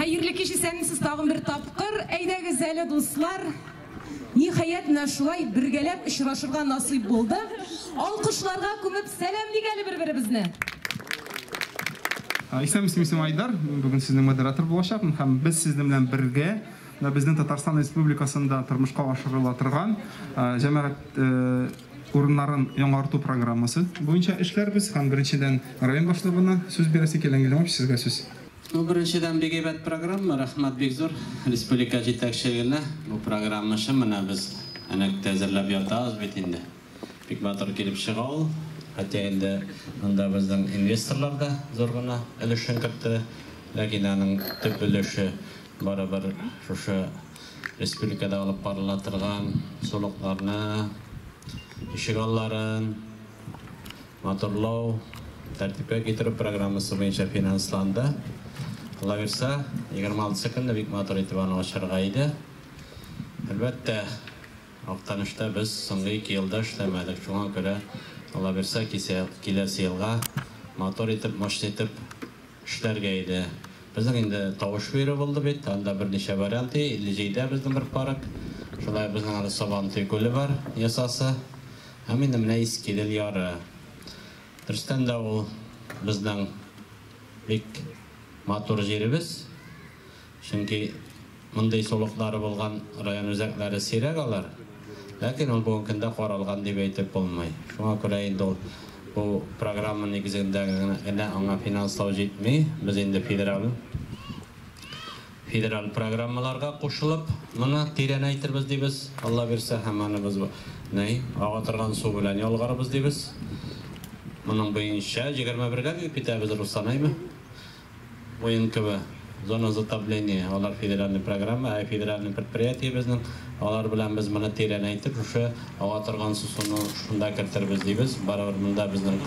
Хәерле кич, исәнмесез тагын бер тапкыр. Әйдәгез әле, дуслар. Ниһаять, менә шулай бергәләп очрашырга насыйп булды. Алкышларга күмеп сәламлик әле бер-беребезне. Исәнмесез, минем исемем Айдар. Мин бүген сезнең модератор булачакмын һәм без сезнең белән бергә менә безнең Татарстан Республикасында тормышка ашырыла торган җәмәгать урыннарын яңарту программасы буенча эшләрбез һәм беренчедән район башлыгына сүз бирәсе килә. Ангел Иванович, сезгә сүз. Ну, беренчедән, бик әйбәт программа, рәхмәт бик зур республика җитәкчелегенә. Бу программа өчен менә без әнәктә әзерләп ятабыз бит инде. Бик матур килеп чыга ул. Хотя инде монда безнең инвесторлар да зур гына өлешен кертте. Ләкин аның төп өлеше барыбер шушы республикада алып барыла торган сулыкларны, ишегалларын матурлау, тәртипкә китерү программасы буенча финансланды. Алла бирсә, 26 көнне бик матур итеп аны ачарга иде. Әлбәттә, Актанышта без соңгы 2 елда эшләмәдек. Шуңа күрә, Алла бирсә, киләсе елга матур итеп, мощный итеп эшләргә иде. Безнең инде тавыш бирү булды бит, анда берничә вариант, 57-дә безнең бер парк. Шулай безнең әле Сабантуй күле бар, ясасы. Һәм инде менә Искидел яры. Дөрестән дә ул безнең бик матур җиребез. Чөнки мондый сулыклары булган район үзәкләре сирәк алар. Ләкин ул бүгенге көндә каралган дип әйтеп булмый. Шуңа күрә инде ул бу программа нигезендә генә аңа финанслау җитми. Без инде федераль программаларга кушылып, моны тирәнәйтербез дибез. Алла бирсә, һәм аны без ни ага торган су белән ялгарбыз дибез. Моның буенча 21-гә дип китәбез, Руслан, әйме? Уен кебе зона затопления, алар федеральный программа, ә федеральный предприятие безнең, алар белән без моны тирәнәйтеп, шушы ага торган суны шунда кертербез дибез. Барыбер монда безнең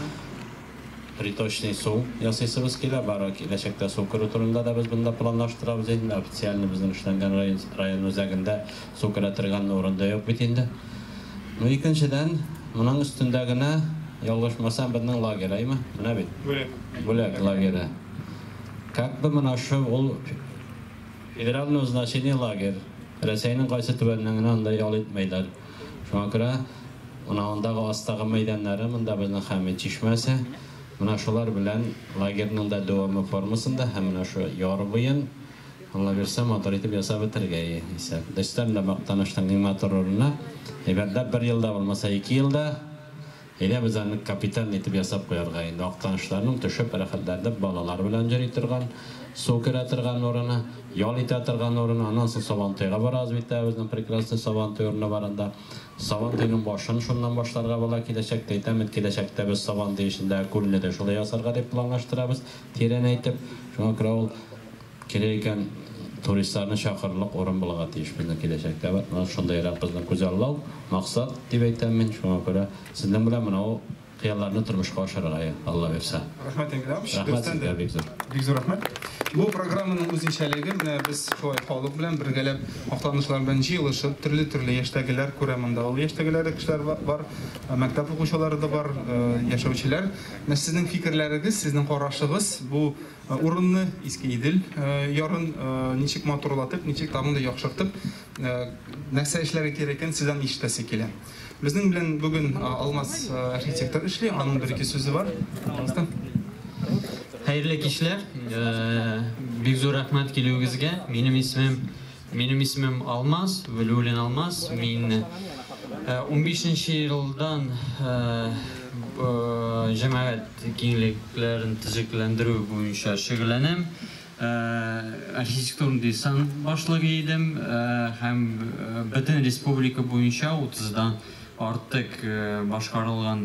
приточный су ясыйсыбыз килә, бары киләчәктә су керү турында да без монда планлаштырабыз инде. Официально безнең эшләнгән район үзәгендә су керә торган урында юк бит инде. Ну, икенчедән, моның өстендә генә, ялгышмасам, безнең лагерь, әйме? Менә бит. Бүләк. Бүләк лагере. Как бы менә шу ул федерального значения лагерь. Рәсәйнең кайсы төбәгеннән генә анда ял итмәйләр. Шуңа күрә менә андагы астагы мәйданнары, монда безнең Хәмид чишмәсе. Менә шулар белән лагерьның да дәвамы формасында һәм менә шу яр буен Алла бирсә, матур итеп ясап бетергә исәп. Дөрестән дә Мактанышның иң матур урыны. Әйбәтләп бер елда булмаса 2 елда әйдә без аны капитан итеп ясап куярга инде. Актанышларның төшеп рәхәтләнеп балалар белән йөри торган, су керә торган урыны, ял итә торган урыны. Аннан соң Сабантуйга барабыз бит, безнең прекрасный Сабантуй урыны бар анда. Сабантуйның башын шуннан башларга була киләчәктә. Әйтәм бит, киләчәктә без Сабантуй эчендә күлне дә шулай ясарга дип планлаштырабыз, тирәнәйтеп. Шуңа күрә ул кирәк икән туристларны чакырырлык урын булырга тиеш безнең киләчәктә. Менә шундыйрак безнең күзаллау, максат дип әйтәм мин. Шуңа күрә сезнең белән менә ул хыялларны тормышка ашырырга, Алла бирсә. Рәхмәт, Энгель Абыч. Рәхмәт сезгә бик зур. Бик зур рәхмәт. Бу программаның үзенчәлеге, менә без шулай халык белән бергәләп, актанышлар белән җыелышып, төрле-төрле яшьтәгеләр күрә монда. Ул яшьтәгеләр дә кешеләр бар, мәктәп укучылары да бар, яшәүчеләр. Менә сезнең фикерләрегез, сезнең карашыгыз бу урынны, Иске Идел ярын ничек матурлатып, ничек тагын да яхшыртып, нәрсә эшләргә кирәк икән, сездән ишетәсе килә. Безнең белән бүген Алмаз архитектор эшли, аның бер-ике сүзе бар. Пожалуйста. Хәерле кичләр. Бик зур рәхмәт килүегезгә. Минем исемем Алмаз, Вәлиуллин Алмаз. Мин 15 елдан җәмәгать киңлекләрен төзекләндерү буенча шөгыльләнәм. Архитектур дизайн башлыгы идем һәм бөтен республика буенча 30-дан артык башкарылган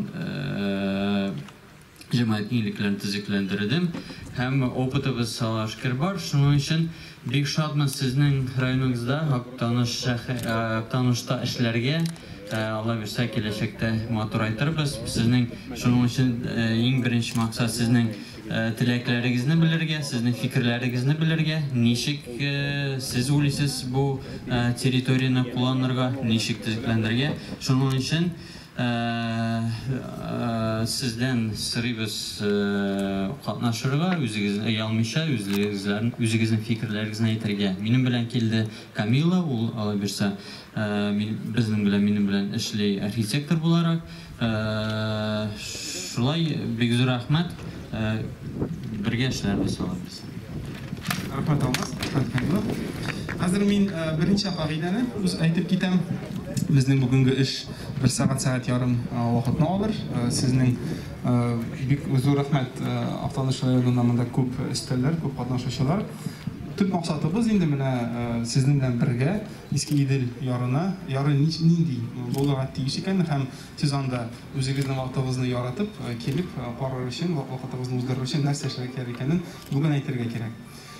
җәмәгать киңлекләрен төзекләндердем һәм опытыбыз Аллага шөкер бар. Шуның өчен бик шатмын сезнең районыгызда Актанышта эшләргә. Алла бирсә, киләчәктә матурайтырбыз. Сезнең шуның өчен иң беренче максат сезнең теләкләрегезне белергә, сезнең фикерләрегезне белергә, ничек сез уйлыйсыз бу территорияне кулланырга, ничек төзекләндерергә. Шуның өчен Сездән сорыйбыз катнашырга, үзегез оялмыйча, үзегезнең фикерләрегезне әйтергә. Минем белән килде Камила, ул ала бирсә, безнең белән, минем белән эшли архитектор буларак. Шулай, бик зур рәхмәт. Бергә эшләрбез, ала бирсә. Рәхмәт, Алмаз, рәхмәт, Камила. Хәзер мин берничә кагыйдәне үз әйтеп китәм. Безнең бүгенге эш бер сәгать, сәгать ярым вакытны алыр. Сезнең бик зур рәхмәт, Актаныш районында монда күп өстәлләр, күп катнашучылар. Төп максатыбыз инде менә сезнең белән бергә Иске Идел ярына, яры нинди булырга тиеш икән һәм сез анда үзегезнең вакытыгызны яратып, килеп карар өчен, вакытыгызны уздырыр өчен нәрсә эшләргә кирәк икәнен бүген әйтергә кирәк.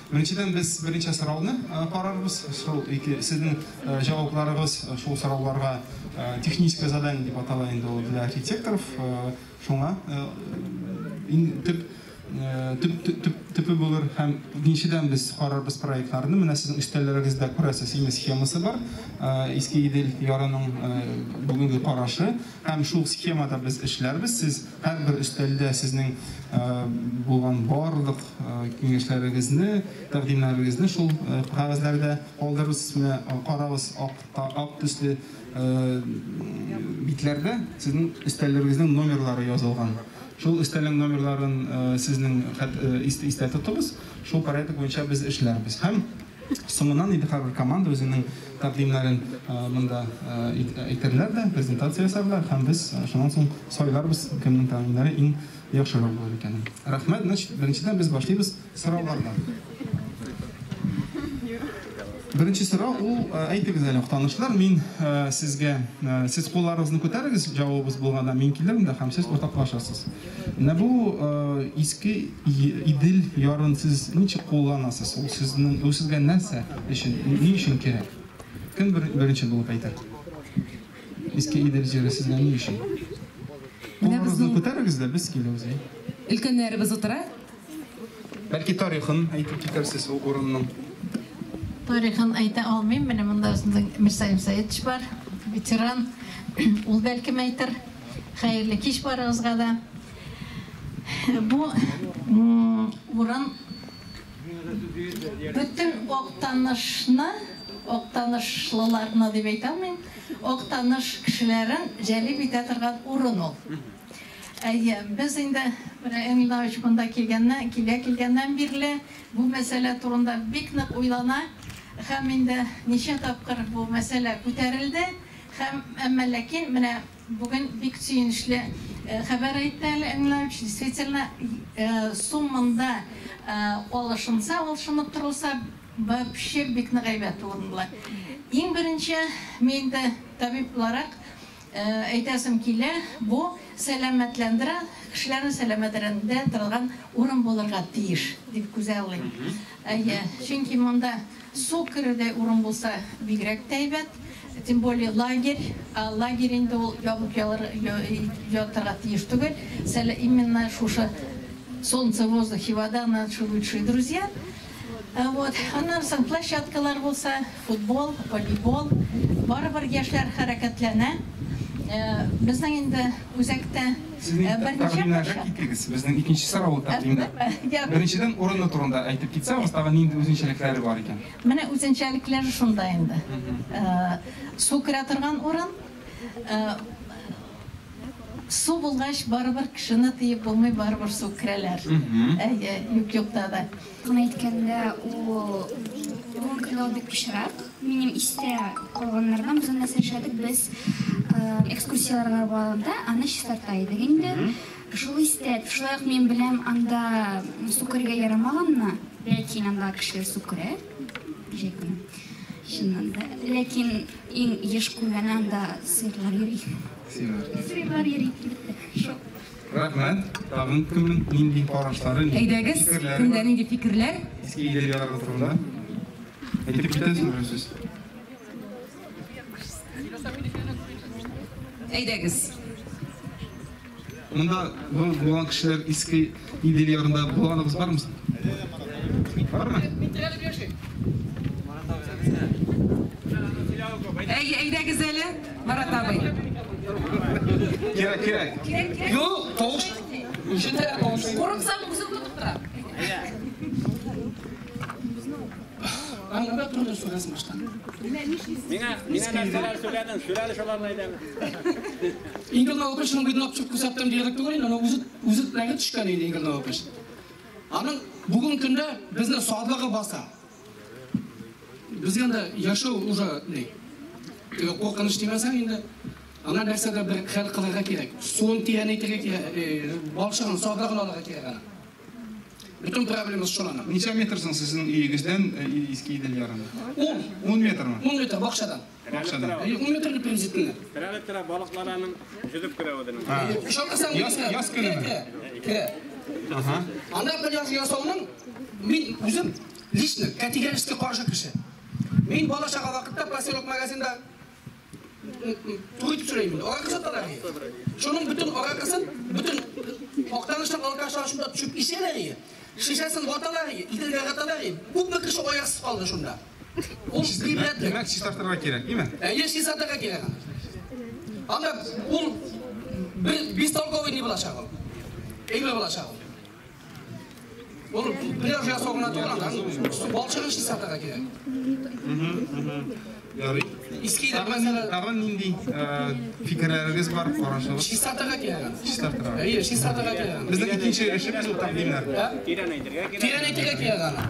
Беренчедән, без берничә сорауны карарбыз. Шул ике сезнең җавапларыгыз шул сорауларга техническое задание дип атала инде ул для архитекторов. Шуңа төп төп төпе булыр һәм икенчедән без карарбыз проектларны. Менә сезнең өстәлләрегездә күрәсез, име схемасы бар. Иске Идел ярының бүгенге карашы һәм шул схемада без эшләрбез. Сез һәрбер өстәлдә сезнең булган барлык киңәшләрегезне, тәкъдимнәрегезне шул кәгазьләрдә калдырырсыз. Менә карагыз, ак төсле битләрдә сезнең өстәлләрегезнең номерлары язылган. Шул өстәлнең номерларын сезнең истә тотыгыз. Шул порядок буенча без эшләрбез. Һәм соңыннан инде һәрбер команда үзенең тәкъдимнәрен монда әйтерләр дә, презентация ясарлар һәм без шуннан соң сайларбыз, кемнең тәкъдимнәре иң яхшырак булыр икәнен. Рәхмәт. Значит, беренчедән без башлыйбыз сораулардан. Беренче сорау ул, әйтегез әле, танышлар, мин сезгә, сез кулларыгызны күтәрегез, җавабыбыз булганда мин килермен дә һәм сез уртаклашасыз. Менә бу Иске Идел ярын сез ничек кулланасыз? Ул сезнең, ул сезгә нәрсә өчен, ни өчен кирәк? Кем беренче булып әйтер? Иске Идел җире сезгә ни өчен? Кулларыгызны күтәрегез дә, без киләбез. Өлкәннәребез утыра. Бәлки тарихын әйтеп китәрсез ул урынның. Тарихын әйтә алмыйм. Менә монда безнең Мирсаим Саитович бар, ветеран. Ул бәлкем әйтер. Хәерле кич барыгызга да. Бу урын бөтен Актанышны, Актанышлыларны дип әйтә алмыйм, Актаныш кешеләрен җәлеп итә торган урын ул. Әйе, без инде менә Эмилович монда килгәннән, килә килгәннән бирле бу мәсьәлә турында бик нык уйлана һәм инде ничә тапкыр бу мәсьәлә күтәрелде һәм әмма ләкин менә бүген бик сөенечле хәбәр әйтте әле Эмилович, действительно су монда алышынса, алышынып торылса, вообще бик нык әйбәт урын була. Иң беренче мин инде табиб буларак әйтәсем килә, бу сәламәтләндерә, кешеләрне сәламәтләндерә торган урын булырга тиеш дип күзаллыйм. Әйе, чөнки монда су керүдәй урын булса бигрәк тә әйбәт, тем более лагерь, а лагерь инде ул ябык ятырга тиеш түгел. Именно шушы солнце, воздух и вода наши лучшие друзья. Вот. Аннан соң площадкалар булса, футбол, волейбол, барыбер яшьләр хәрәкәтләнә. Безнең инде үзәктә берничә киттегез. Безнең икенче сорау ул тәкъдимнәр. Беренчедән урыны турында әйтеп китсәгез, тагын нинди үзенчәлекләре бар икән? Менә үзенчәлекләре шунда инде. Су керә торган урын. Су булгач, барыбер кешене тыеп булмый, барыбер су керәләр. Әйе, юк юкта да. Моны әйткәндә, ул бүгенге көндә ул бик пычрак. Минем истә калганнардан без нәрсә эшләдек, без экскурсияләргә барганда аны чистарта идек инде. Шул истә, шулай ук мин беләм, анда су керергә ярамаганны, ләкин анда кешеләр су керә. Җәй көне. Чыннан да. Ләкин иң еш күргәне анда сыерлар йөри. Сыерлар йөри. Шул. Рәхмәт. Тагын кемнең нинди карашлары, нинди Әйдәгез, фикерләре кемдә бар? нинди фикерләр? Иске Идел яры турында әйтеп китәсезме сүз? Әйдәгез. Монда булган кешеләр Иске Идел ярында булганыгыз бармы? Бармы? Әйдәгез әле, Марат абый. Кирәк, кирәк. Кирәк, кирәк. Юк, тавыш ишетә, тавыш. Курыксаң, үзең тотып тора. Аңлап турында сүрәсен башта. Миңа миңа нәрсәләр сөйләдең, сөйләде шуларны әйтәм. Ингел Наупешның битен алып чыгып күрсәттем диярлек түгел инде, аны үзе үзе теләге төшкән инде Ингел Наупеш. Аның бүгенге көндә безне садлыгы баса. Безгә анда яшәү уже ни? Теге куркыныч димәсәң инде, аңа нәрсәдә бер хәл кылырга кирәк. Суын тирәнәйтергә кирәк, балчыгын, садлыгын алырга кирәк аны. Бөтен проблемасы шул аның. Ничә метр соң сезнең өегездән Иске Идел ярына? 10. 10 метрмы? 10 метр бакчадан. Бакчадан. 10 метр приблизительно. Терәлеп тора балыклар аның йөзеп керә үзенең. Чакырсаң, Яз көнеме? Керә. Анда пляж ясауның мин үзем лично категорически каршы кеше. Мин бала чага вакытта поселок магазинда туры итеп сөйләйм инде. Аракы саталар. Шуның бөтен аракысын, бөтен Актаныштан алкашлар шунда төшеп ишәләр. Шешәсен ваталар, Иделгә ыргыталар. Күпме кеше аяксыз калды шунда. Ул гыйбрәтле. Димәк, чистартырга кирәк, димме? Әйе, чистартырга кирәк аны. Анда ул бер бестолковый не булачак ул. Әйбер булачак ул. Ул пляж ясау гына түгел, анда балчыгын чистартырга кирәк. Ярый. Иске Идел мәсәлән. Тагын нинди фикерләрегез бар, карашыгыз? Чистартырга кирәк. Чистартырга. Әйе, чистартырга кирәк. Безнең икенче эшебез ул тәкъдимнәр. Тирәнәйтергә кирәк. Тирәнәйтергә кирәк аны.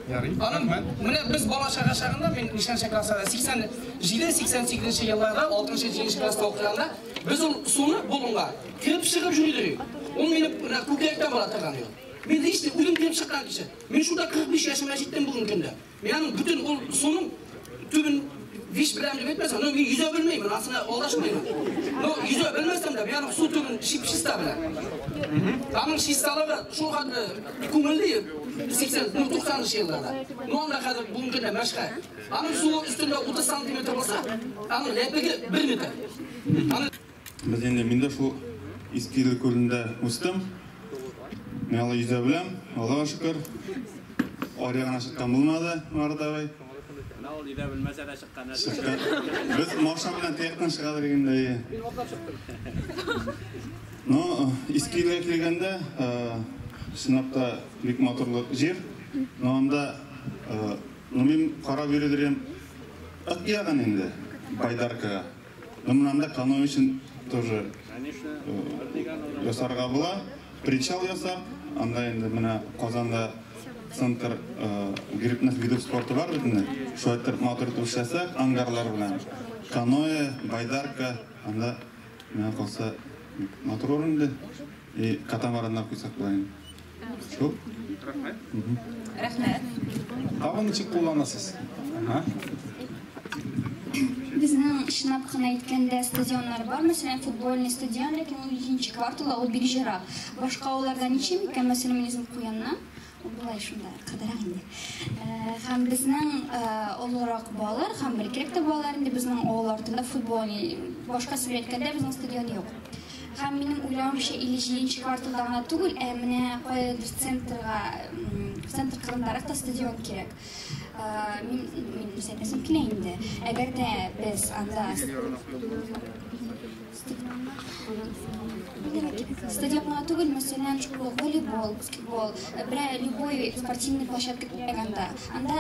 Ярый. Аның менә без бала чага чагында, мин ничәнче класста, 87-88 елларда, 6-7 класста укыганда, без ул суны болынга кереп чыгып йөри идек. Ул мине менә күкрәктән бара торган юл. Мин лично үзем кереп чыккан кеше. Мин шунда 45 яшемә җиттем бүгенге көндә. Мин аның бөтен ул суның төбен виш беләм дип әйтмәсәм, но мин йөзә белмәймен, асына алдашмыйм. Но йөзә белмәсәм дә, мин аның су төбен чип-чиста беләм. Аның чисталыгы шул хәтле күңелле, 80, ну, 90 елларда. Но анда хәзер бүгенге көндә мәшһәр. Аның суы өстендә 30 сантиметр булса, аның ләпеге 1 метр. Аны Без инде мин дә шул Иске Идел күлендә үстем. Мин алай йөзә беләм, Аллага шөкер. Аръягына чыккан булмады, Марат абый. Менә ул өйдә белмәсә дә чыккан. Чыккан. Без машина белән тияктән чыгадыр инде. Мин атлап чыктым. Но Иске Иделгә килгәндә, чынлап та бик матурлык җир. Но анда, ну, мин карап йөридер идем, ык ягын инде, байдаркага. Но менә анда каноэ өчен тоже ясарга була. Причал ясап, анда инде менә Казанда центр гребных видов спорта бар бит инде. Шулай итеп матур итеп эшләсәк, ангарлар белән. Каноэ, байдарка, анда миңа калса матур урын инде. И катамараннар куйсак була инде. Шул. Рәхмәт. Рәхмәт. Тагын ничек кулланасыз? Ага. Безнең чынлап кына әйткәндә стадионнар бар, мәсәлән, футбольный стадион, ләкин ул икенче кварталда, ул бик җырак. Башка авылларда ничек микән, мәсәлән, мин үзем Куяннан, ул болай шунда кадәрәк инде. Һәм безнең олырак балалар, һәм бәлкирәк тә балалар инде безнең авыл артында футбольный, башка сүз әйткәндә безнең стадион юк. Һәм минем уйлавымча, 57 кварталда гына түгел, ә менә каядыр центрга, центр кырындарак та стадион кирәк. Мин нәрсә әйтәсем килә инде. Әгәр дә без анда стадион гына түгел, мәсәлән, шул волейбол, баскетбол, берәр любой спортивный площадка кирәк анда. Анда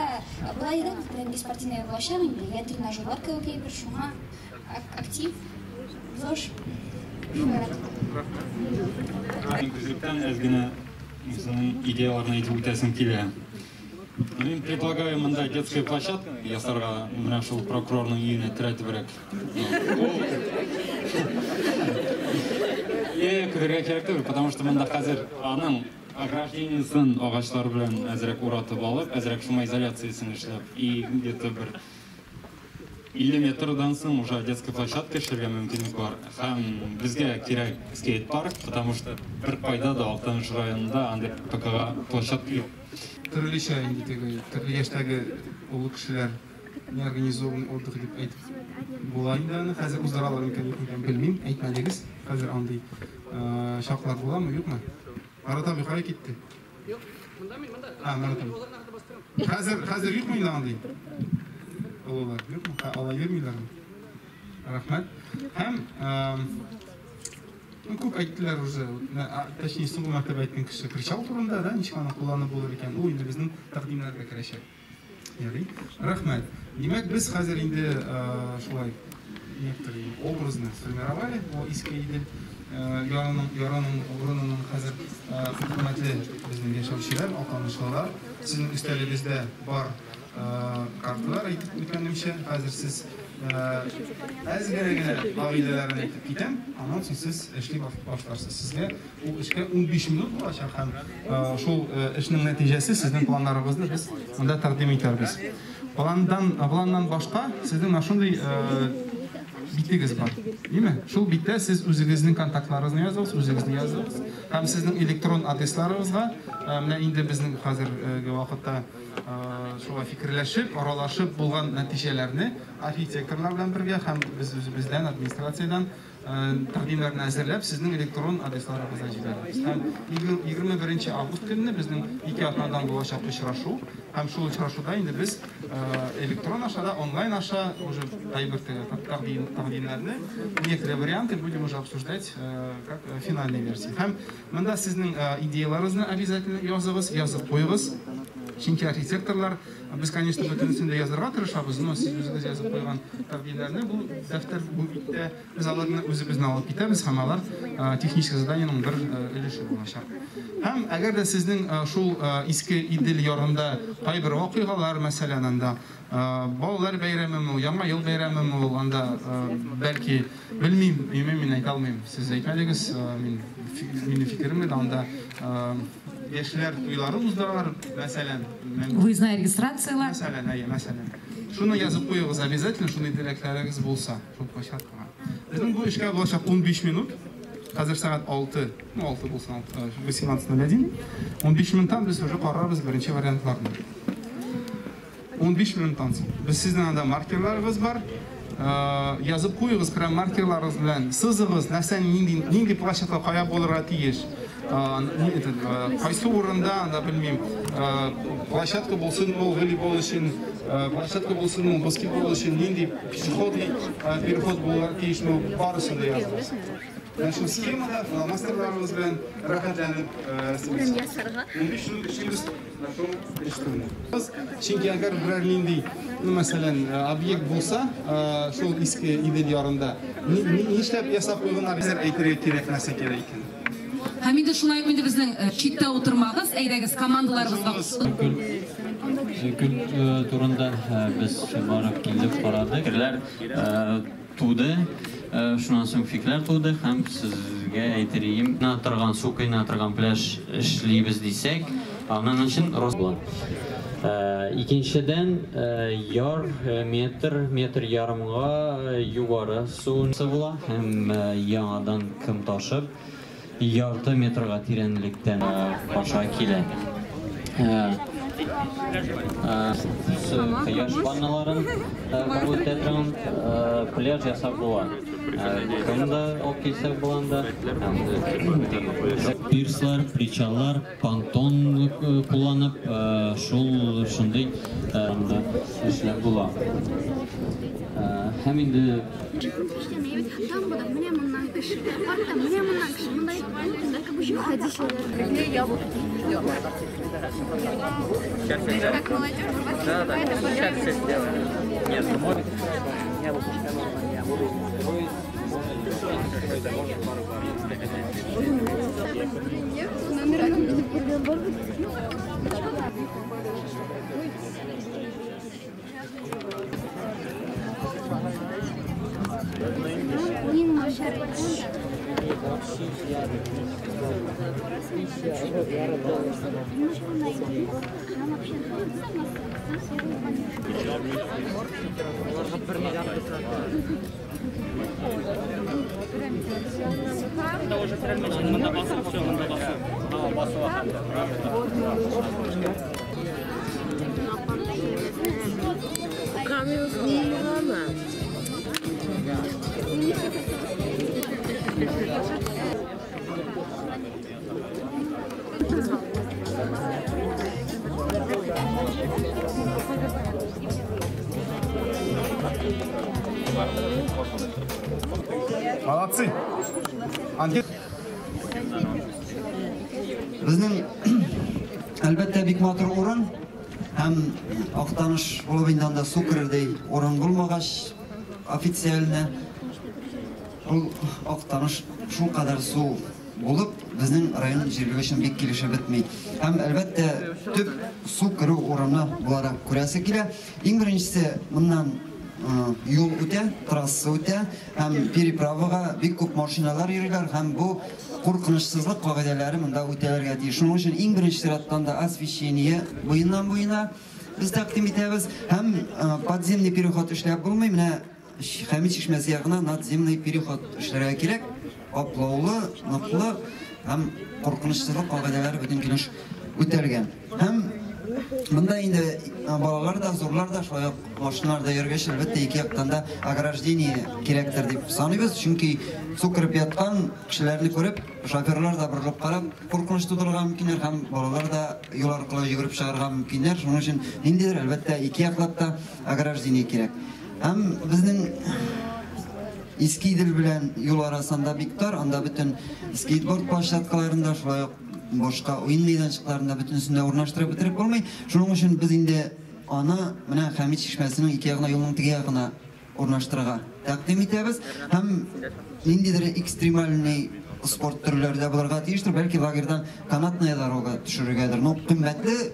былай да берәр спортивный булачак инде, я тренажерлар кебек әйбер, шуңа актив, ЗОЖ. Мин күзлектән әз генә үземнең идеяларны әйтеп үтәсем килә. Мин предлагаю монда детская площадка ясарга, менә шул прокурорның өенә терәтебрәк. Көлергә кирәк түгел, потому что монда хәзер аның ограждениесен агачлар белән әзрәк уратып алып, әзрәк шумоизоляциясен эшләп, и где-то бер 50 метрдан соң уже детская площадка эшләргә мөмкинлек бар. Һәм безгә кирәк скейт-парк, потому что бер кайда да Актаныш районында андый ПКга площадка юк. Төрлечә инде теге, төрле яшьтәге олы кешеләр неорганизованный отдых дип әйтеп була инде аны. Хәзер уздыралар микән, юк микән белмим, әйтмәдегез. Хәзер андый чаклар буламы, юкмы? Марат абый кая китте? Юк, монда мин, монда. А, Марат абый. Хәзер, хәзер юкмы инде андый? Олылар, юкмы? Алай йөрмиләрме? Рәхмәт. Һәм күп әйттеләр уже, точнее, соңгы мәртәбә әйткән кеше причал турында, да, ничек аны кулланып булыр икән, ул инде безнең тәкъдимнәргә керәчәк. Ярый. Рәхмәт. Димәк, без хәзер инде шулай некоторые образны сформировали о Иске Идел ярының урынының хәзер хөрмәтле безнең яшәүчеләр, актанышлылар. Сезнең өстәлегездә бар карталар, әйтеп үткәнемчә, хәзер сез әз генә кагыйдәләрен әйтеп китәм, аннан соң сез эшли башларсыз. Сезгә ул эшкә 15 минут булачак һәм шул эшнең нәтиҗәсе сезнең планнарыгызны без монда тәкъдим итәрбез. Планнан башка сезнең менә шундый битегез бар. Димме? Шул биттә сез үзегезнең контактларыгызны языгыз, үзегезне языгыз һәм сезнең электрон адресларыгызга менә инде безнең хәзерге вакытта шулай фикерләшеп, аралашып булган нәтиҗәләрне архитекторлар белән бергә һәм без үзебездән, администрациядән тәкъдимнәрне әзерләп, сезнең электрон адресларыгызга җибәрәбез. Һәм 21 август көнне безнең 2 атнадан булачак очрашу, һәм шул очрашуда инде без электрон аша да, онлайн аша уже кайбер тәкъдимнәрне, некоторые варианты будем уже обсуждать как финальные версии. Һәм монда сезнең идеяларыгызны обязательно языгыз, язып куегыз. Чөнки архитекторлар, без, конечно, бөтенесен дә язырга тырышабыз, но сез үзегез язып куйган тәкъдимнәрне бу дәфтәр, бу биттә без аларны үзебезне алып китәбез һәм алар технический заданиеның бер өлеше булачак. Һәм әгәр дә сезнең шул Иске Идел ярында кайбер вакыйгалар, мәсәлән, анда балалар бәйрәмеме, Яңа ел бәйрәмеме ул, анда бәлки, белмим, мин әйтә алмыйм, сез әйтмәдегез, минем фикерем генә, анда яшьләр туйлары уздыралар, мәсәлән. Выездная регистрациялар. Мәсәлән, әйе, мәсәлән. Шуны язып куегыз обязательно, шундый теләкләрегез булса, шул площадкага. Безнең бу эшкә булачак 15 минут. Хәзер сәгать 6, ну 6 булсын, 18:01. 15 минуттан без уже карарбыз беренче вариантларны. 15 минуттан соң. Без сезнең анда маркерларыгыз бар. Язып куегыз, прям маркерларыгыз белән сызыгыз, нәрсә, нинди площадка кая булырга тиеш. Кайсы урында, анда белмим, площадка булсын ул волейбол өчен, площадка булсын ул баскетбол өчен, нинди пешеходный переход булырга тиеш, ну, барысын да языгыз. Менә шул схемада фломастерларыбыз белән рәхәтләнеп 15 минут эшлибез шул эш турында. Чөнки әгәр берәр нинди, ну, мәсәлән, объект булса, шул Иске Идел ярында, нишләп ясап куйганнар, хәзер әйтергә кирәк нәрсә кирәк икән. Һәм инде шулай ук инде безнең читтә утырмагыз, әйдәгез командаларыбызга. Күл турында без барып килдек, карадык. Фикерләр туды, шуннан соң фикерләр туды һәм сезгә әйтер идем, торган су коена торган пляж эшлибез дисәк, аның өчен рост була. Икенчедән, яр метр, метр ярымга югары су була һәм яңадан ком ташып ярты метрга тирәнлектән аша килә. Кояш ванналарын кабул итә торган пляж ясап була. Ком да алып килсәк була анда. Пирслар, причаллар, понтон кулланып, шул шундый анда эшләп була. Һәм инде Там буду, менә моннан кеше, артта менә моннан кеше, монда Как молодежь, у вас есть какая-то программа? Нет, ну может, я буду строить, Молодцы. Анкет. Безнең, әлбәттә, бик матур урын һәм Актаныш булып инде анда су керердәй урын булмагач, официально ул Актаныш шул кадәр су булып, безнең район җирлеге өчен бик килешеп бетми. Һәм, әлбәттә, төп су керү урыны буларак күрәсе килә. Иң беренчесе, моннан юл үтә, трасса үтә һәм переправага бик күп машиналар йөриләр һәм бу куркынычсызлык кагыйдәләре монда үтәлергә тиеш. Шуның өчен иң беренче чираттан да освещение буеннан буена без тәкъдим итәбез һәм подземный переход эшләп булмый. Менә Хәмит чишмәсе ягына надземный переход эшләргә кирәк. Каплаулы, ныклы һәм куркынычсызлык кагыйдәләре бөтен килеш үтәлгән. Һәм монда инде балалар да, зурлар да, шулай ук машиналарда йөргәч, әлбәттә, ике яктан да ограждение кирәктер дип саныйбыз. Чөнки су кереп яткан кешеләрне күреп, шоферлар да борылып карап, куркыныч тудырырга мөмкиннәр һәм балалар да юл аркылы йөгереп чыгарга мөмкиннәр. Шуның өчен ниндидер, әлбәттә, ике яклап та ограждение кирәк. Һәм безнең Иске Идел белән юл арасында бик тар, анда бөтен скейтборд площадкаларында, шулай ук башка уен мәйданчыкларында бөтенесен дә урнаштырып бетереп булмый. Шуның өчен без инде аны менә Хәмит чишмәсенең ике ягына, юлның теге ягына урнаштырырга тәкъдим итәбез. Һәм ниндидер экстремальный спорт төрләре дә булырга тиештер. Бәлки лагерьдан канатная дорога төшерергәдер. Но кыйммәтле,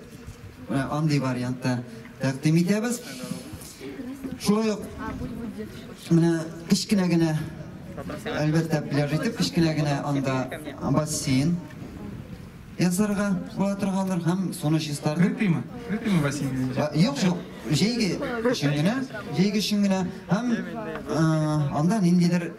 менә андый вариантта тәкъдим итәбез. Шулай ук менә кечкенә генә, әлбәттә, пляж итеп, кечкенә генә анда бассейн ясарга була торгандыр һәм суны чистартып. Крытыймы? Крытыймы бассейн? Юк, юк, җәйге өчен генә, җәйге өчен генә һәм анда ниндидер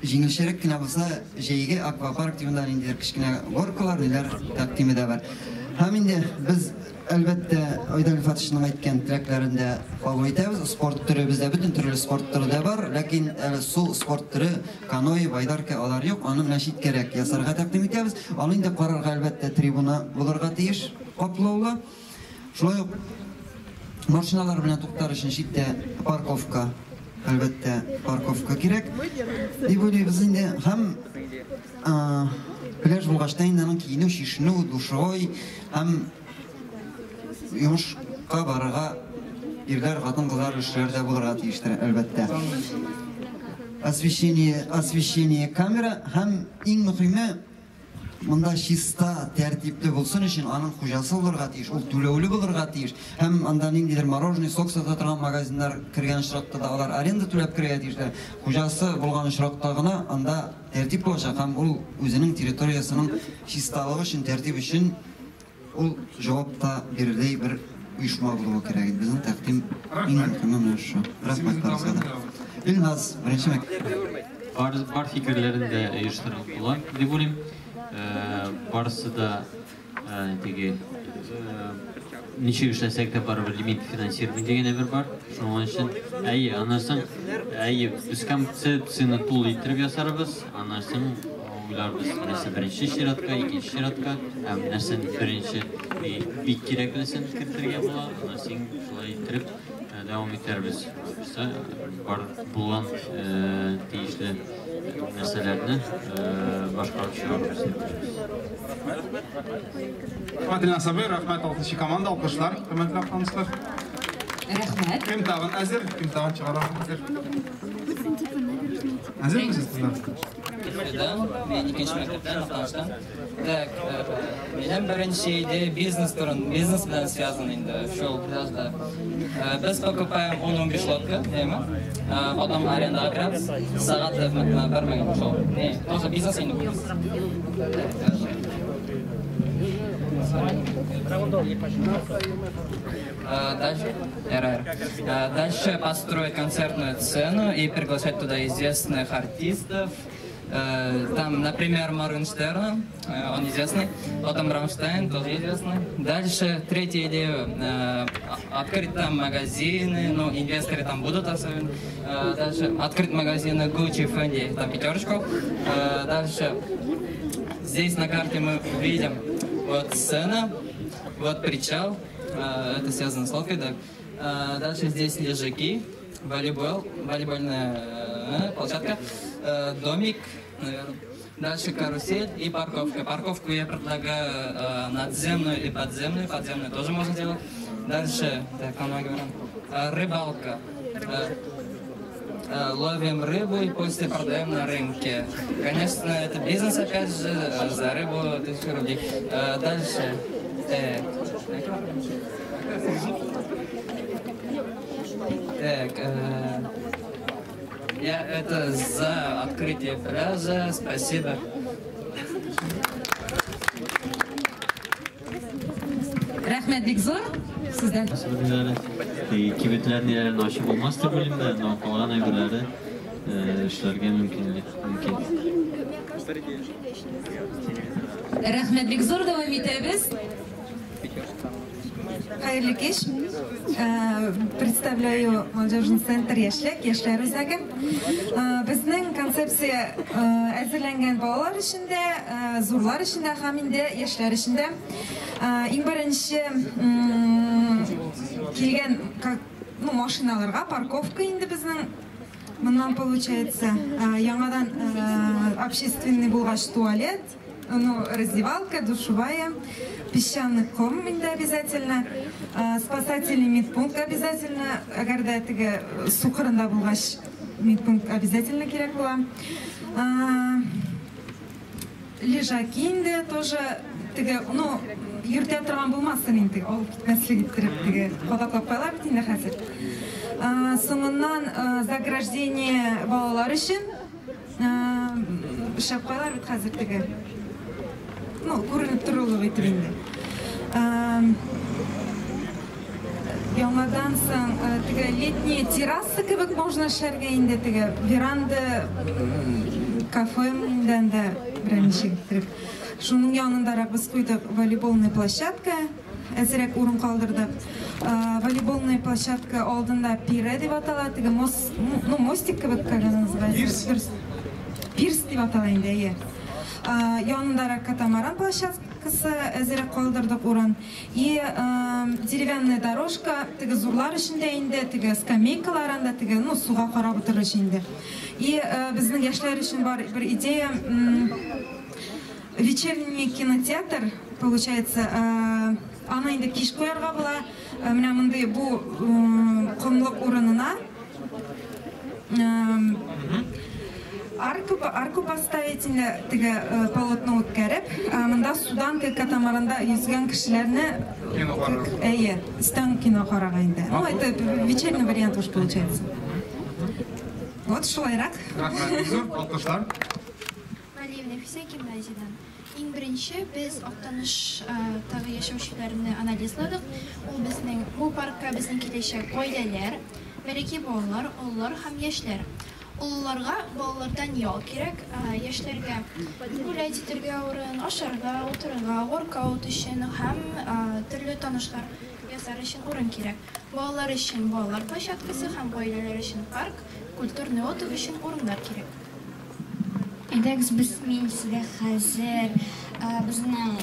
җиңелчәрәк кенә булса, җәйге аквапарк тибында ниндидер кечкенә горкалар, ниләр тәкъдиме дә бар. Һәм инде без, әлбәттә, Айдар Илфатовичның әйткән теләкләрен дә кабул итәбез. Спорт төре бездә бөтен төрле спорт төре дә бар, ләкин әле су спорт төре, каноэ, байдарка алар юк. Аны менә читкәрәк ясарга тәкъдим итәбез. Аны инде карарга, әлбәттә, трибуна булырга тиеш, каплаулы. Шулай ук машиналар белән туктар өчен читтә парковка, әлбәттә, парковка кирәк дип уйлыйбыз инде. Һәм пляж булгач та инде аның киенү, чишенү, душевой һәм йомышка барырга ирләр, хатын-кызлар эшләр дә булырга тиештер, әлбәттә. Освещение, освещение камера һәм иң мөһиме, монда чиста, тәртипле булсын өчен аның хуҗасы булырга тиеш, ул түләүле булырга тиеш. Һәм анда ниндидер мороженое, сок сата торган магазиннар кергән очракта да алар аренда түләп керергә тиешләр. Хуҗасы булган очракта гына анда тәртип булачак һәм ул үзенең территориясенең чисталыгы өчен, тәртип өчен ул җавап та бирердәй бер оешма булуы кирәк иде. Безнең тәкъдим иң мөһиме менә шушы. Рәхмәт барыгызга да. Илназ, беренче мәктәп. Бар фикерләрен дә оештырып була дип уйлыйм. Барысы да теге ничек эшләсәк тә барыбер лимит финансирование дигән әйбер бар. Шуның өчен, әйе, аннан соң, әйе, без концепцияне тулы иттереп ясарбыз, аннан соң уйларбыз, нәрсә беренче чиратка, икенче чиратка, һәм нәрсә беренче бик кирәклесен кертергә була, аннан соң шулай иттереп дәвам итәрбез. Бар булган тиешле нәрсәләрне башкарып чыгарбыз дип уйлыйбыз. Рәхмәт, Илназ абый, рәхмәт, алтынчы команда, алкышлар, хөрмәтле актанышлар. Рәхмәт. Кем тагын әзер? Кем тагын чыгара әзер? Әзермесез, кызлар? Да, мин икенче мәктәптән, Актаныштан. Так, минем беренче идея бизнес турын, бизнес белән связан инде, шул пляжда. Без покупаем 10-15 лодка, әйме? Потом арендага керәбез. Сәгать 1000 шул. Не, тоже бизнес инде бу. Дальше, дальше построить концертную сцену и приглашать туда известных артистов. Там, например, Моргенштерна, он известный, потом Рамштайн, тоже известный. Дальше, третья идея, открыть там магазины, ну, инвесторы там будут особенно. Дальше, открыть магазины Gucci, Fendi, там пятерочку. Дальше, здесь на карте мы видим вот сцена, вот причал, это связано с лодкой, да. Дальше здесь лежаки, волейбол, волейбольная площадка, домик, наверное. Дальше карусель и парковка. Парковку я предлагаю надземную и подземную. Подземную тоже можно делать. Дальше, так, говорим, рыбалка. Ловим рыбу и после продаем на рынке. Конечно, это бизнес, опять же, за рыбу 1000 рублей. Дальше. Так, я это за открытие пляжа. Спасибо. Рәхмәт бик зур. Сездән. Кибетләр ниләрен ачып булмас дип уйлыйм да, но калган әйберләре эшләргә мөмкинлек мөмкин. Рәхмәт бик зур, дәвам итәбез. Хәерле кич. Представляю молодежный центр Яшьлек, яшьләр үзәге. Безнең концепция әзерләнгән балалар өчен дә, зурлар өчен дә һәм инде яшьләр өчен дә. Иң беренче килгән, ну, машиналарга парковка инде безнең моннан получается. Яңадан общественный булгач туалет, ну, раздевалка, душевая, песчаный ком инде обязательно, спасательный медпункт обязательно, әгәр дә теге су кырында булгач медпункт обязательно кирәк була. Лежаки инде тоже теге, ну, йөртә торган булмасын инде, алып китмәслек иттереп теге кадаклап куялар бит инде хәзер. Соңыннан заграждение балалар өчен эшләп куялар бит хәзер теге. Ну, күренеп торырлык итеп инде. Яңадан соң теге летний терраса кебек можно эшләргә инде, теге веранда, кафе инде анда берәр ничек иттереп. Шуның янындарак без куйдык волейбольная площадка, әзерәк урын калдырдык. Волейбольная площадка алдында пире дип атала, теге мост, ну, мостик кебек, как она называется? Пирс. Пирс дип атала инде, әйе. Янындарак катамаран площадкасы әзерәк калдырдык урын. И деревянная дорожка, теге зурлар өчен дә инде, теге скамейкалар анда, теге, ну, суга карап утырыр өчен инде. И безнең яшьләр өчен бар бер идея, вечерний кинотеатр, получается, аны инде кич куярга була. Менә мондый бу комлык урынына арку поставить инде, теге полотно үткәреп, монда судан теге катамаранда йөзгән кешеләрне әйе, өстән кино карарга инде. Ну, это вечерний вариант уж получается. Вот шулайрак. Рәхмәт зур, алкышлар. Нәфисә гимназиядән. Иң беренче без Актаныштагы яшәүчеләрне анализладык. Ул безнең бу паркка безнең киләчәк гаиләләр, бәләкәй балалар, олылар һәм яшьләр. Олыларга балалардан ял кирәк, яшьләргә гулять итәргә урын, ашарга, утырырга, воркаут өчен һәм төрле танышлар ясар өчен урын кирәк. Балалар өчен балалар площадкасы һәм гаиләләр өчен парк, культурный отдых өчен урыннар кирәк. Әйдәгез, без мин сезгә хәзер безнең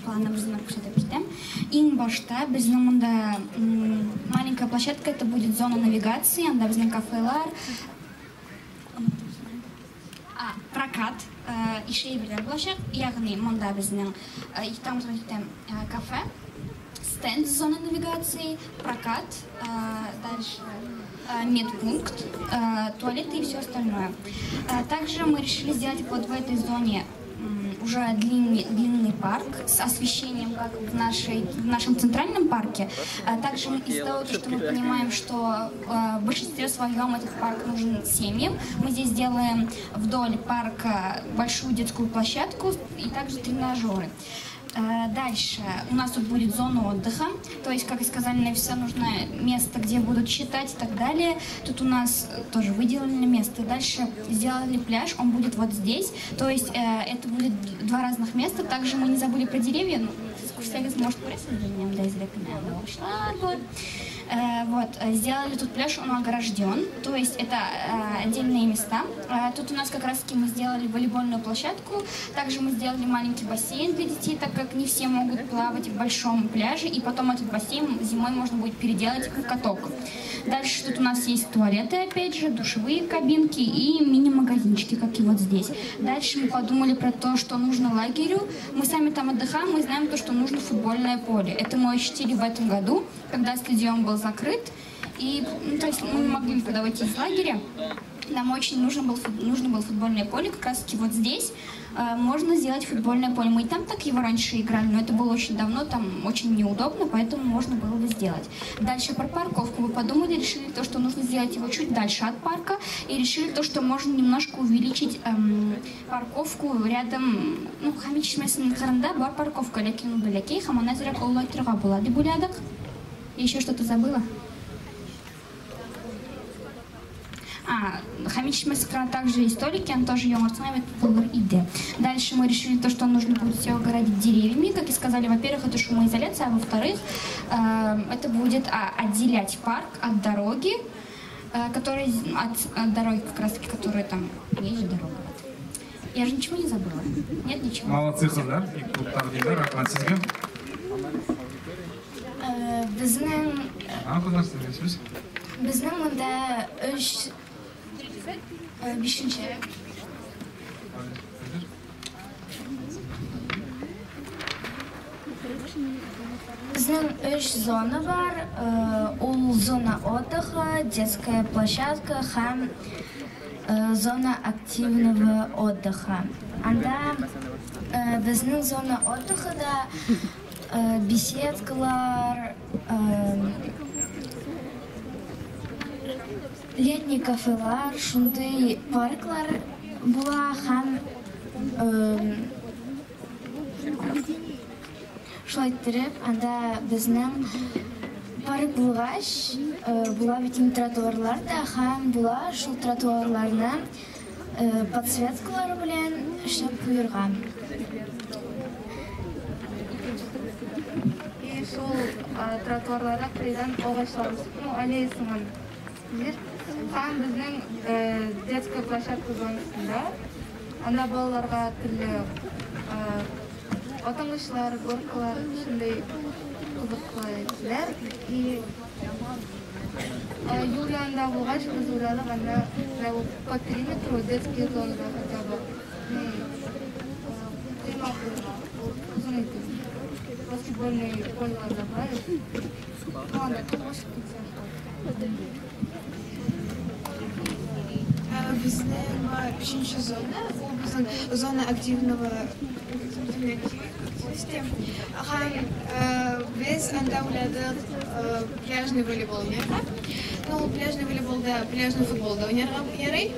планыбызны күрсәтеп китәм. Иң башта безнең монда маленькая площадка, это будет зона навигации, анда безнең кафелар, прокат, ише әйберләр булачак. Ягъни монда безнең кафе, стенд зоны навигации, прокат, дальше медпункт, туалеты и все остальное. Также мы решили сделать вот в этой зоне уже длинный парк с освещением, как в нашем центральном парке. Также из-за того, что мы понимаем, что в большинстве своем этот парк нужен семьям, мы здесь делаем вдоль парка большую детскую площадку и также тренажеры. Дальше у нас тут будет зона отдыха, то есть, как и сказали, Нафиса, нужно место, где будут читать и так далее. Тут у нас тоже выделили место. Дальше сделали пляж, он будет вот здесь, то есть это будет два разных места. Также мы не забыли про деревья, ну, Күрсәгез, может, күрәсез, белмим, да, әзрәк кенә агачлар бар. Вот, сделали тут пляж, он огражден, то есть это отдельные места. Тут у нас как раз-таки мы сделали волейбольную площадку, также мы сделали маленький бассейн для детей, так как не все могут плавать в большом пляже, и потом этот бассейн зимой можно будет переделать в каток. Дальше тут у нас есть туалеты, опять же, душевые кабинки и мини-магазинчики, как и вот здесь. Дальше мы подумали про то, что нужно лагерю. Мы сами там отдыхаем, мы знаем то, что нужно футбольное поле. Это мы ощутили в этом году, когда стадион был закрыт. И, ну, то есть мы не могли никуда выйти из лагеря. Нам очень нужно было футбольное поле, как раз таки вот здесь можно сделать футбольное поле. Мы и там так его раньше играли, но это было очень давно, там очень неудобно, поэтому можно было бы сделать. Дальше про парковку мы подумали, решили то, что нужно сделать его чуть дальше от парка, и решили то, что можно немножко увеличить парковку рядом, ну, Хамид чишмәсенең кырында бар парковка, ләкин ул бәләкәй һәм аны әзрәк олылайтырга була дип уйладык. Еще что-то забыла? А, Хамид чишмәсе кырында также есть столики, он тоже яңартсаң әйбәт булыр иде. Дальше мы решили то, что нужно будет все огородить деревьями. Как и сказали, во-первых, это шумоизоляция, а во-вторых, это будет отделять парк от дороги, которая, от дороги как раз-таки, которая там есть дорога. Я же ничего не забыла. Нет, ничего. Молодцы, кызлар. Бик күп тәкъдимнәр, рәхмәт сезгә. Безнең А, кызлар, сезгә сүз. безнең монда өч бишенче. Безнең өч зона бар. Ул зона отдыха, детская площадка һәм зона активного отдыха. Анда безнең зона отдыхада беседкалар, летний кафелар, шундый парклар була һәм шулай иттереп, анда безнең парк булгач, була бит инде тротуарлар да һәм була шул тротуарларны подсветкалар белән эшләп куерга. И шул тротуарларда кырыйдан агачлар үсеп, ну, аллея сыман җир. Һәм безнең детская площадка зонасында анда балаларга төрле атынгычлар, горкалар, шундый кызыклы әйберләр. И юл янында булгач, без уйладык, анда менә ул по периметру детские зонада хотя бы койма куярга, озын итеп. Баскетбольный полелар добавить. Ну, анда туп үсеп китсә. Безнең бар өченче зона, ул безнең зона активного активности. Һәм без анда уйладык пляжный волейбол уйнарга. Ну, пляжный волейболда, пляжный футболда уйнарга ярый.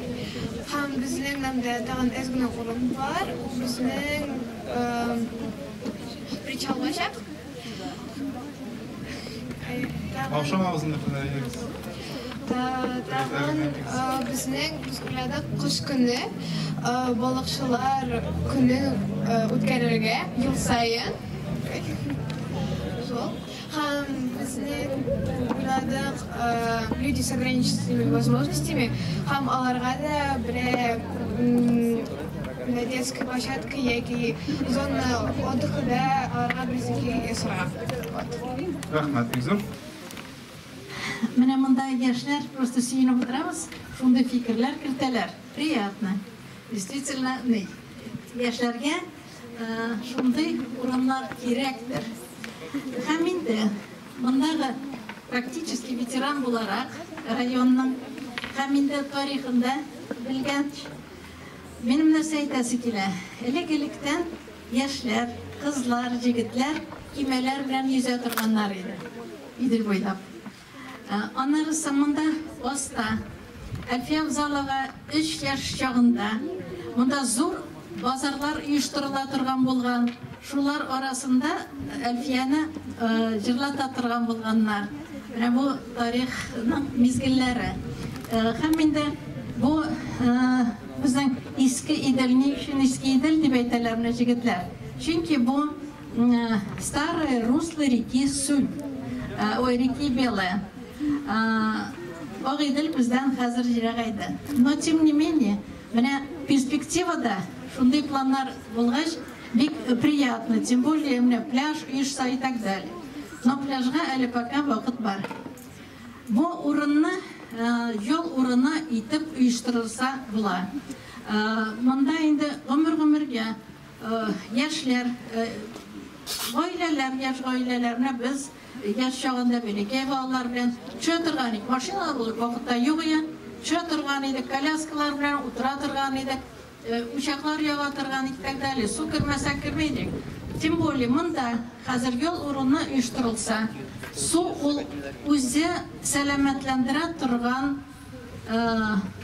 Һәм безнең анда тагын әз генә урын бар, ул безнең причал булачак. Каушамагыз инде, кызлар, әйдәгез. Тагын безнең без уйладык кыш көне балыкчылар көне үткәрергә ел саен. Шул. Һәм безнең уйладык люди с ограниченными возможностями һәм аларга да берәр детская площадка яки зона отдыха да аларга берсеки ясарга. Вот. Рәхмәт, бик зур. Менә монда яшьләр просто сөенеп утырабыз, шундый фикерләр кертәләр. Приятно. Действительно, ни. Яшьләргә шундый урыннар кирәктер. Һәм инде мондагы практически ветеран буларак районның һәм инде тарихында белгән минем нәрсә әйтәсе килә. Элек-электән яшьләр, кызлар, җегетләр кимәләр белән йөзә торганнар иде. Идел буйлап. Аннары монда оста Әлфия Абзалова 3 яшь чагында монда зур базарлар оештырыла торган булган. Шулар арасында Әлфияне җырлата торган булганнар. Менә бу тарихның мизгелләре. Һәм инде бу безнең Иске Идел, ни өчен Иске Идел дип әйтәләр менә җегетләр? Чөнки бу старое русло реки Сюль, ой, реки Белая. Агыйдел бездән хәзер ерагайды. Но тем не менее, менә перспективада шундый планнар булгач, бик приятно, тем более менә пляж оешса и так далее. Но пляжга әле пока вакыт бар. Бу урынны ял урыны итеп оештырылса була. Монда инде гомер-гомергә яшьләр, гаиләләр, яшь гаиләләр, менә без яшь чагында бәләкәй балалар белән төшә торган идек. Машиналар ул вакытта юк иде. Төшә торган идек, коляскалар белән утыра торган идек, учаклар яга торган идек и так далее. Су кермәсә керми идек. Тем более монда хәзер ял урыны оештырылса, су ул үзе сәламәтләндерә торган,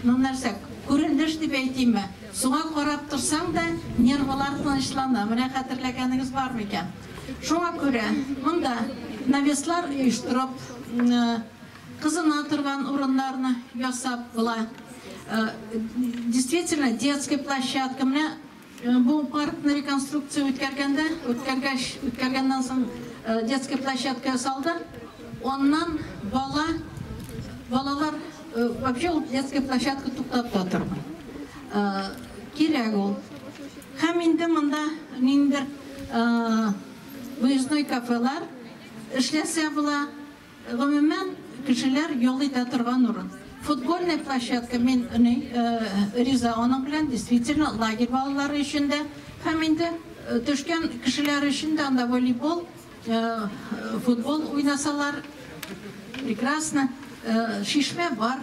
ну нәрсә, күренеш дип әйтимме? Суга карап торсаң да нервылар тынычлана. Менә хәтерләгәнегез бар микән? Шуңа күрә монда навеслар оештырып, кызына торган урыннарны ясап була. Действительно, детская площадка. Менә бу паркны реконструкция үткәргәндә, үткәргәч, үткәргәннән соң детская площадка ясалды. Аннан бала, балалар, вообще ул детская площадка туктап та тормый. Кирәк ул. Һәм инде монда ниндидер выездной кафелар эшләсә була. Гомумән, кешеләр ял итә торган урын. Футбольная площадка, мин риза аның белән, действительно, лагерь балалары өчен дә, һәм инде төшкән кешеләр өчен дә анда волейбол, футбол уйнасалар, прекрасно. Шишмә бар.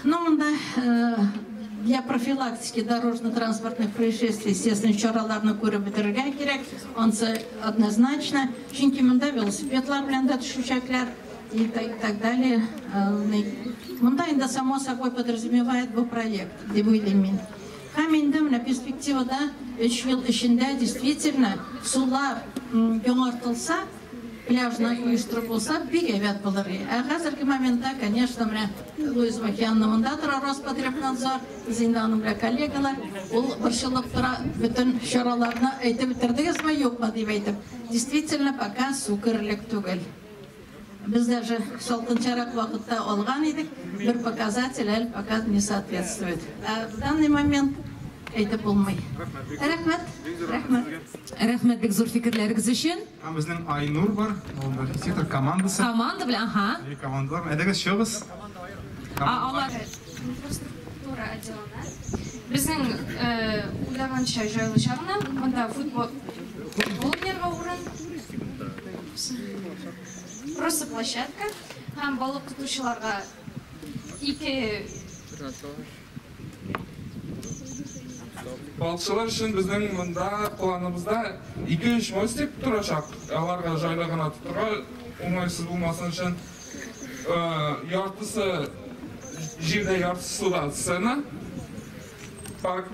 Но монда для профилактики дорожно-транспортных происшествий, естественно, чараларны күреп бетерергә кирәк, ансы однозначно. Чөнки монда велосипедлар белән дә төшүчәкләр и так далее. Монда инде само собой подразумевает бу проект, дип уйлыйм мин. Һәм инде менә перспективада 3 ел эчендә действительно сулар яңартылса, пляжны оештырып булса, бик әйбәт булыр. Ә хәзерге моментта, конечно, менә Луиза Махиянна монда тора, Роспотребнадзор, без инде аның белән коллегалар, ул борчылып тора, бөтен чараларны әйтеп бетердегезме, юкмы дип әйтеп. Действительно, пока су керерлек түгел. Без даже салкынчарак вакытта алган идек, бер показатель әле пока не соответствует. А в данный момент әйтеп булмый. Рәхмәт, рәхмәт. Рәхмәт бик зур фикерләрегез өчен. Һәм безнең Айнур бар, ул архитектор командасы. Команда белән, аха. И командалар. Әйдәгез, чыгыгыз. А, алар Инфраструктура отделына. Безнең уйлаганча җайлыча гына, монда футбол уйнарга урын. Просто площадка һәм балык тотучыларга ике. Балыкчылар өчен безнең монда планыбызда 2-3 мостик торачак. Аларга җайлы гына тотырга, уңайсыз булмасын өчен. Яртысы җирдә, яртысы суда сцена. Парк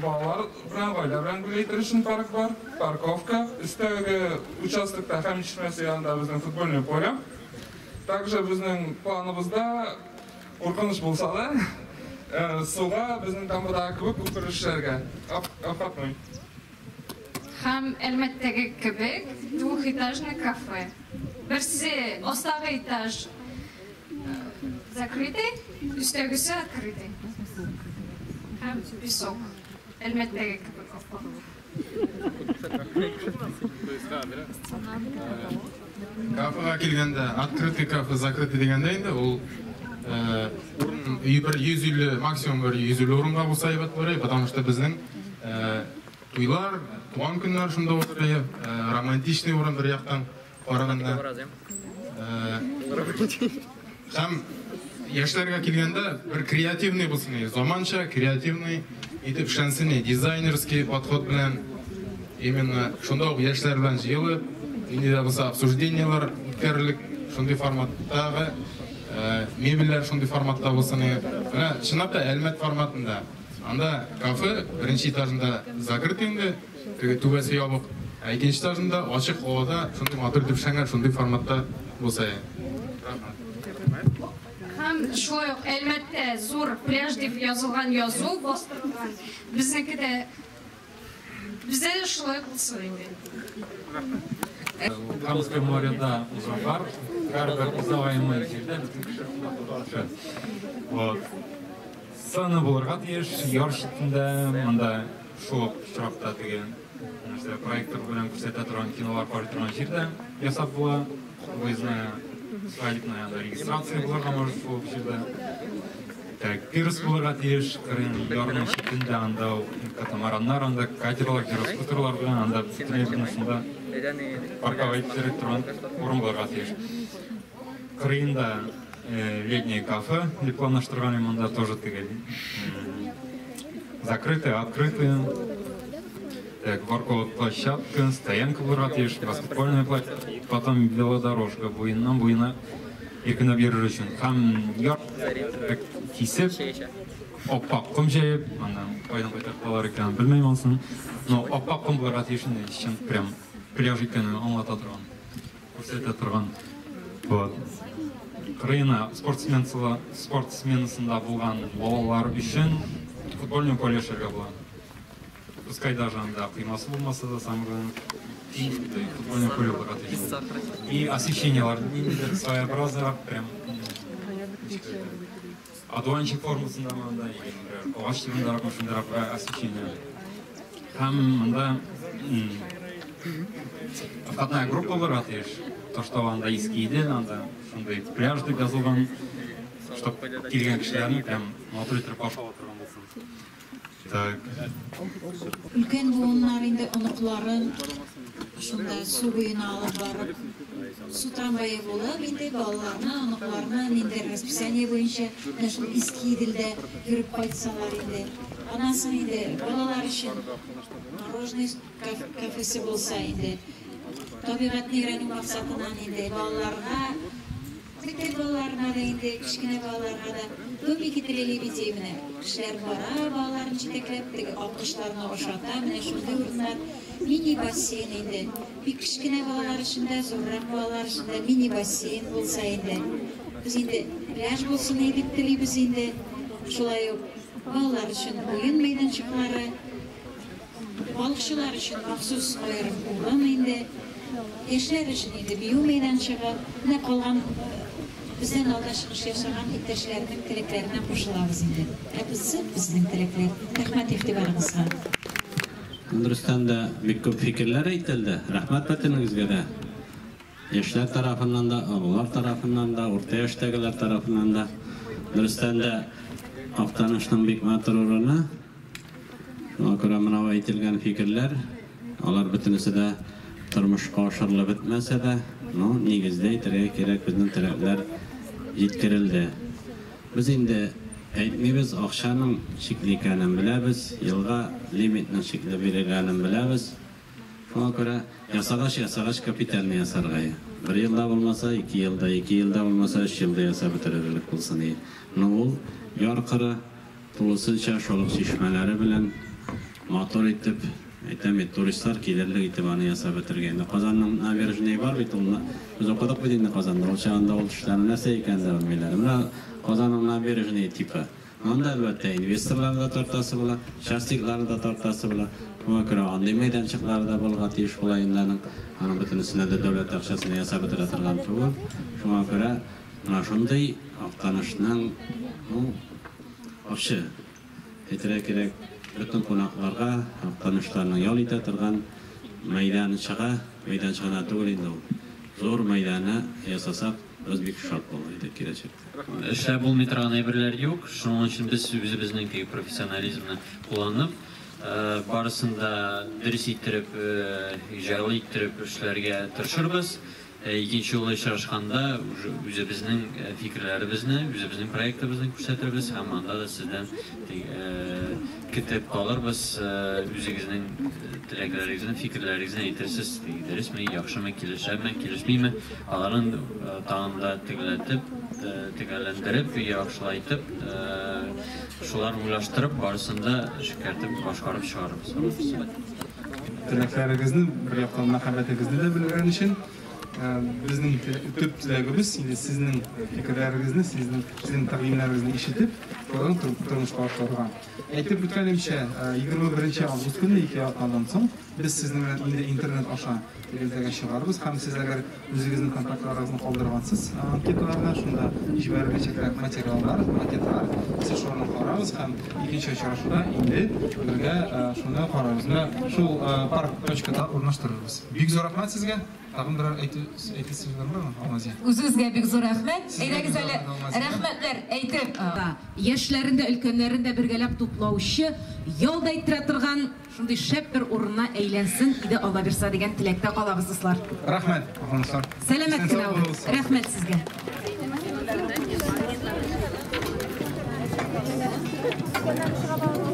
балалар белән, гаилә белән гүләй өчен парк бар, парковка. Өстәге участокта һәм чишмәсе янында безнең футбольное поле. Также безнең планыбызда куркыныч булса да, суга безнең тамырдагы кебек күпер эшләргә. Обходной. Һәм Әлмәттәге кебек двухэтажный кафе. Берсе астагы этаж закрытый, өстәгесе открытый. Һәм песок. Әлмәттәге кебек аппак. Кафега килгәндә, открытый кафе, закрытый дигәндә инде ул урын бер 150, максимум бер 150 урынга булса әйбәт булыр, потому что безнең туйлар, туган көннәр шунда узыр, романтичный урын бер яктан караганда. Һәм яшьләргә килгәндә бер креативный булсын, заманча креативный итеп эшләнсен, дизайнерский подход белән, именно шунда ук яшьләр белән җыелып, нинди дә булса обсуждениелар үткәрелеп, шундый форматтагы мебельләр шундый форматта булсын. Менә чынлап та Әлмәт форматында. Анда кафе беренче этажында закрытый инде, теге түбәсе ябык, ә икенче этажында ачык һавада шундый матур итеп эшләнгән, шундый форматта булса. Рәхмәт. Һәм шулай ук Әлмәттә зур пляж дип язылган язу бастырылган. Безнеке дә Бездә дә шулай булсын инде. Камское мореда узган бар, һәрбер узнаваемый җирдә бөтен кеше шунда. Вот. Сцена булырга тиеш, яр читендә, монда шул ук очракта теге нәрсә проектор белән күрсәтә торган кинолар карый торган җир дә ясап була. Выездная свадебная анда регистрация булырга может шул ук җирдә. Так, пирс булырга тиеш, кырын ярның читендә анда катамараннар, анда катерлар, гироскутерлар белән анда бөтенләй бер шунда парковать иттереп торган урын булырга тиеш. Кырыенда летнее кафе дип планлаштырган идем, монда тоже теге закрытые, открытые. Так, парковая площадка, стоянка булырга тиеш, баскетбольная площадка, потом велодорожка буеннан буена иркенләп йөрер өчен. Һәм яр кисеп, аппак ком җәеп, аннан кайдан кайтарталар икәнен белмим анысын. Но аппак ком булырга тиеш инде, чын прям пляж икәнен аңлата торган, күрсәтә торган. Вот. Кырыена спорт сменасында булган балалар өчен футбольный поле эшләргә була. Пускай даже анда коймасы булмаса да, самый футбольный поле булырга тиеш. И освещениелар ниндидер своеобразный, прям одуванчик формасында монда, или, например, агач тибындарак, шундыйрак освещение. Һәм монда входная группа булырга тиеш. То, что анда Иске Идел, анда шундый пляж дип язылган, чтоб килгән кешеләрне прям матур итеп каршы ала торган булсын. Так. Өлкән буыннар инде оныкларын шунда су буена алып барып, су трамвае булып инде балаларны, оныкларны ниндидер расписание буенча менә шул Иске Иделдә йөреп кайтсалар инде. Аннан соң инде балалар өчен мороженое кафесы булса инде, табигатьне өйрәнү максатыннан инде балаларга, мәктәп балаларына да инде, кечкенә балаларга да домики для лебедей менә кешеләр бара, балаларын җитәкләп, теге аккошларны ашата, менә шундый урыннар, мини-бассейн инде. Бик кечкенә балалар өчен дә, зуррак балалар өчен дә мини-бассейн булса инде. Без инде пляж булсын дип телибез инде. Шулай ук балалар өчен уен мәйданчыклары, балыкчылар өчен махсус аерым урын инде, яшьләр өчен инде бию мәйданчыгы. Менә калган бездән алда чыгыш ясаган иптәшләрнең теләкләренә кушылабыз инде. Ә бусы безнең теләкләр. Рәхмәт игътибарыгызга. Дөрестән дә бик күп фикерләр әйтелде. Рәхмәт бөтенегезгә дә. Яшьләр тарафыннан да, олылар тарафыннан да, урта яшьтәгеләр тарафыннан да. Дөрестән дә Актанышның бик матур урыны. Шуңа күрә менә әйтелгән фикерләр, алар бөтенесе дә тормышка ашырылып бетмәсә дә, ну, нигездә әйтергә кирәк, безнең теләкләр җиткерелде. Без инде әйтмибез, акчаның чикле икәнен беләбез, елга лимитның чикле бирелгәнен беләбез. Шуңа күрә ясагач, ясагач капитальный ясарга. Бер елда булмаса, 2 елда, 2 елда булмаса, 3 елда ясап бетерерлек булсын. Ну, ул яр кыры тулысынча шул ук чишмәләре белән матур итеп, әйтәм бит, туристлар килерлек итеп аны ясап бетергән. Инде Казанның набережные бар бит, ул без укыдык бит инде Казанда, ул чагында ул төшләрнең нәрсә икәнен дә белмиләр. Менә Казанның набережные типы. Монда әлбәттә инвесторларны да тартасы була, частникларны да тартасы була. Шуңа күрә андый мәйданчыклары да булырга тиеш була инде аның. Аның бөтенесенә дә дәүләт акчасына ясап бетерә торган түгел. Шуңа күрә менә шундый Актанышның, ну, вообще әйтергә кирәк, бөтен кунакларга Актанышларның ял итә торган мәйданчыга, мәйданчыгына түгел инде ул, зур мәйданы ясасак, без бик шат булыр идек киләчәктә. Эшләп булмый торган әйберләр юк, шуның өчен без үзебезнең теге профессионализмны кулланып, барысын да дөрес иттереп, җайлы иттереп эшләргә тырышырбыз. Икенче юлы очрашканда үзебезнең фикерләребезне, үзебезнең проектыбызны күрсәтербез һәм анда да сездән көтеп калырбыз, үзегезнең теләкләрегезне, фикерләрегезне әйтерсез, дөресме, яхшымы, килешәме, килешмиме, аларын тагын да төгәлләтеп, төгәлләндереп, яхшылайтып, шулар уйлаштырып, барысын да шикәртеп, башкарып чыгарбыз. Теләкләрегезне, бер яктан мәхәббәтегезне дә белгән өчен. Безнең төп теләгебез инде сезнең фикерләрегезне, сезнең сезнең тәкъдимнәрегезне ишетеп, шуларны тормышка ашырырга. Әйтеп үткәнемчә, 21 август көне, 2 атнадан соң, без сезнең белән инде интернет аша элемтәгә чыгарбыз һәм сез әгәр үзегезнең контактларыгызны калдыргансыз анкеталарда, шунда җибәреләчәк материаллар, макетлар, сез шуларны карагыз һәм икенче очрашуда инде бергә шуны карарбыз. Менә шул парк точкада урнаштырырбыз. Бик зур рәхмәт сезгә. Тагын берәр әйтәсе сүзләр бармы, Алмазия? Үзегезгә бик зур рәхмәт. Сезгә Әйдәгез бик зур әле, рәхмәт, Алмазия. рәхмәтләр әйтеп, яшьләрен дә, өлкәннәрен дә бергәләп туплаучы, ял да иттерә торган шундый шәп бер урынына әйләнсен иде, Алла бирса, дигән теләктә калабыз, дуслар. Рәхмәт, дуслар. Сәламәт Исән кенә сау булыгыз. булыгыз. Рәхмәт сезгә. Чыга.